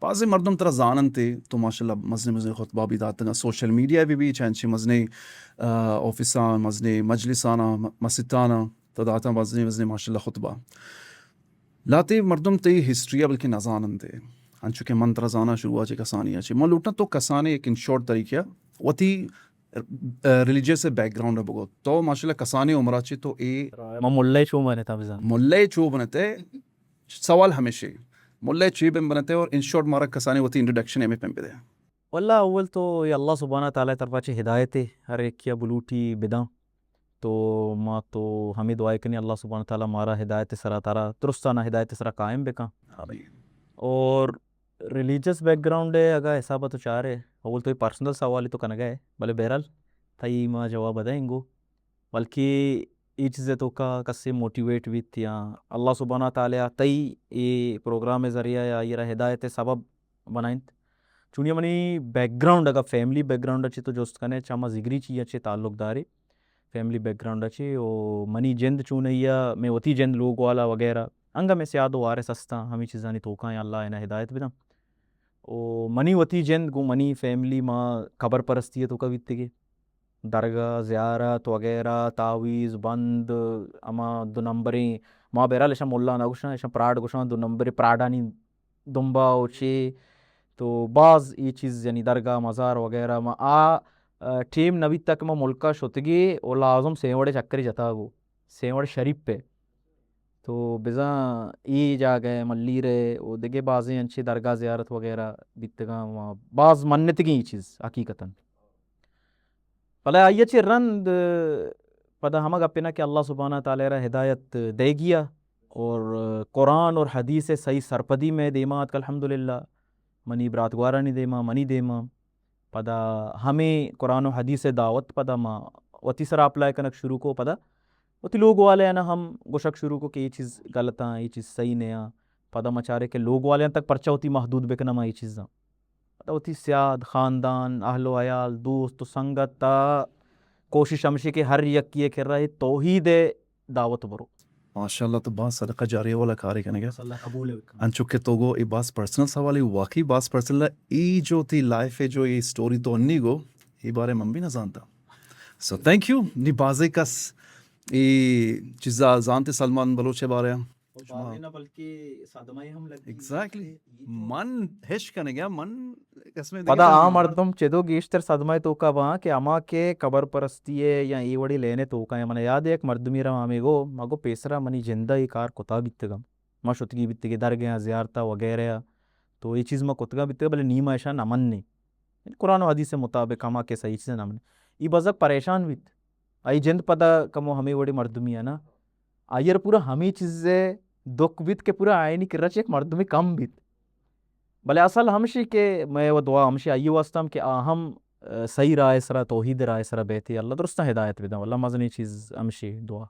بازیں مردم ترا زاننت ئے، تو ماشاءاللہ مزنیں مزنیں خطبہ بھی داتگاں، سوشل میڈیا بھی بھی چنچے مزنیں، آ، آفیساں، مزنیں مجلساناں، م-، مسیتاناں تو داتاں، مزنیں مزنیں ماشاءاللہ خطبہ۔ لہتے مردم تئی ہسٹری ءَ بلکہ نزاننت ئے، انچو کہ من ترا زاناں شروع ءَ چہ کسانی ءَ چہ۔ من لوٹاں تو کسانیں یک ان شارٹ طریقہ ءَ وتی، آ، ریلیجیس بیک گراؤنڈ ءَ بگو۔ تو ماشاءاللہ کسانیں عمر ءَ چہ تو اے من ملا ءِ چو بنتاں بزاں۔ ملا ءِ چو بنت ئے، سوال ہمیش اِنت، ملا ءِ چے بن بنت ئے اور ان شارٹ مارا کسانیں وتی انٹروڈکشن ہمے پیم بدے۔ واللہ اول تو اے اللہ سبحانہ تعالیٰ ءِ طرفا چہ ہدایت اِنت، ہر یکے ءَ بلوٹی بداں۔ تو ما تو ہمے دعا کنیں اللہ سبحانہ تعالیٰ مارا ہدایت ءِ سرا، ترا درستانا ہدایت ءِ سرا قائم بکن۔ آمین۔ اور ریلیجس بیک گراؤنڈ ءِ اگاں حساب ءَ تو چارے، اول تو اے پرسنل سوالے تو کنگا ئے، بلے بہرحال تئی ما جواب ءَ دئیں گو، بلکہ اے چیز ءِ توکا کسے موٹیویٹ بیت یا اللہ سبحانہ تعالیٰ تئی اے پروگرام ءِ ذریعہ یا آئی را ہدایت ءِ سبب بنائینت۔ چونیا منی بیک گراؤنڈ، اگاں فیملی بیک گراؤنڈ ءَ چہ تو جست کنے، چہ ما زگری چی ءَ چہ تعلق دارے، فیملی بیک گراؤنڈ ءَ چہ، او منی جند چونئی ءَ، مئے وتی جند لوگ والا وغیرہ، انگا مئے سیاد و وارث ہستاں، ہمے چیزانی توکا ایں، اللہ آیانا ہدایت بداں۔ او منی وتی جند گوں منی فیملی ما قبر پرستی ءِ توکا بیتگے۔ درگاہ، زیارت وغیرہ، تعویذ، بند، ہما دو نمبریں، ما بہرحال اشاں ملا نہ گوشاں، اشاں پراڈ گوشاں، دو نمبریں پراڈانی دمبا و چے، تو باز اے چیز یعنی درگاہ، مزار وغیرہ ما آ، آ، ٹیم نہ بیتا کہ ما ملکا شتگے و لازم سیوڑے چکرے جتا گو، سیوڑ شریف پہ۔ تو بزاں اے جاگہ ملیر ءَ و دگہ بازیں انچیں درگاہ زیارت وغیرہ بیتگاں، ما باز منتگیں اے چیز حقیقتاً۔ بلے آئی ءَ چہ رند پدا ہما گپے نا کہ اللہ سبحانہ تعالیٰ را ہدایت دئیگی ءَ اور قرآن اور حدیث ءِ صحیح سرپدی مئے دیما اتک الحمدللہ، منی برات گوارانی دیما، منی دیما۔ پدا ہمے قرآن و حدیث ءِ دعوت پدا ما وتی سرا اپلائی کنگ شروع کو، پدا وتی لوگ والے آناں ہم گوشگ شروع کو کہ اے چیز غلط آں، اے چیز صحیح نہ آں۔ پدا ما چارے کہ لوگ والے آں تک پرچا وتی محدود بکناں ما اے چیزاں۔ پدا وتی سیاد، خاندان، اہل و عیال، دوست و سنگت ءَ کوشش ہمشی کہ ہر یکے ءِ کرا اے توحید ءِ دعوت برو۔ ماشاءاللہ، تو باز صدقہ جاریہ والا کارے کنگے۔ اللہ قبول بکن۔ انچو کہ تو گو اے باز پرسنل سوالے، واقعی باز پرسنل اے، جو تی لائف ءِ جو اے سٹوری تو انی گو، اے بارے من بھی نہ زانتا۔ So thank you. نی بازے کس اے چیزا زانتے سلمان بلوچ ءِ بارے؟ بازے نہ بلکہ صدمہ ہم لگی۔ ایگزیکٹلی۔ من ہش کنگا، من قسم دیگہ پدا آ مردم چدو گیشتر صدمہ ءِ توکا باں کہ ہما کہ قبر پرستی ءِ یا اے وڑیں لین ءِ توکا ایں۔ من یاد ایں یک مردمی را ہمے گو، ما گو پیسرا منی جند ءَ اے کار کتا بیتگاں۔ ما شتگی بیتگے درگاہاں، زیارتاں وغیرہ ءَ، تو اے چیز ما کتگاں بیتگاں، بلے نی ما اشاں نہ منیں۔ یعنی قرآن و حدیث ءِ مطابق ہما کہ صحیح چیز نہ منیں۔ اے بزگ پریشان بیت۔ آئی جند پدا کمو ہمے وڑیں مردمی ءَ نا، آئی ءَ را پورا ہمے چیز ءِ دکھ بیت کہ پورا آیانی کرا چہ یک مردمے کم بیت۔ بلے اصل ہمشی کہ مئے و دعا ہمشی آئی واسطہ ہم کہ آ ہم، آ، صحیح راہ ءِ سرا، توحید ءِ راہ ءِ سرا بیت۔ اللہ درستاں ہدایت بداں۔ واللہ مزنیں چیز ہمشی دعا۔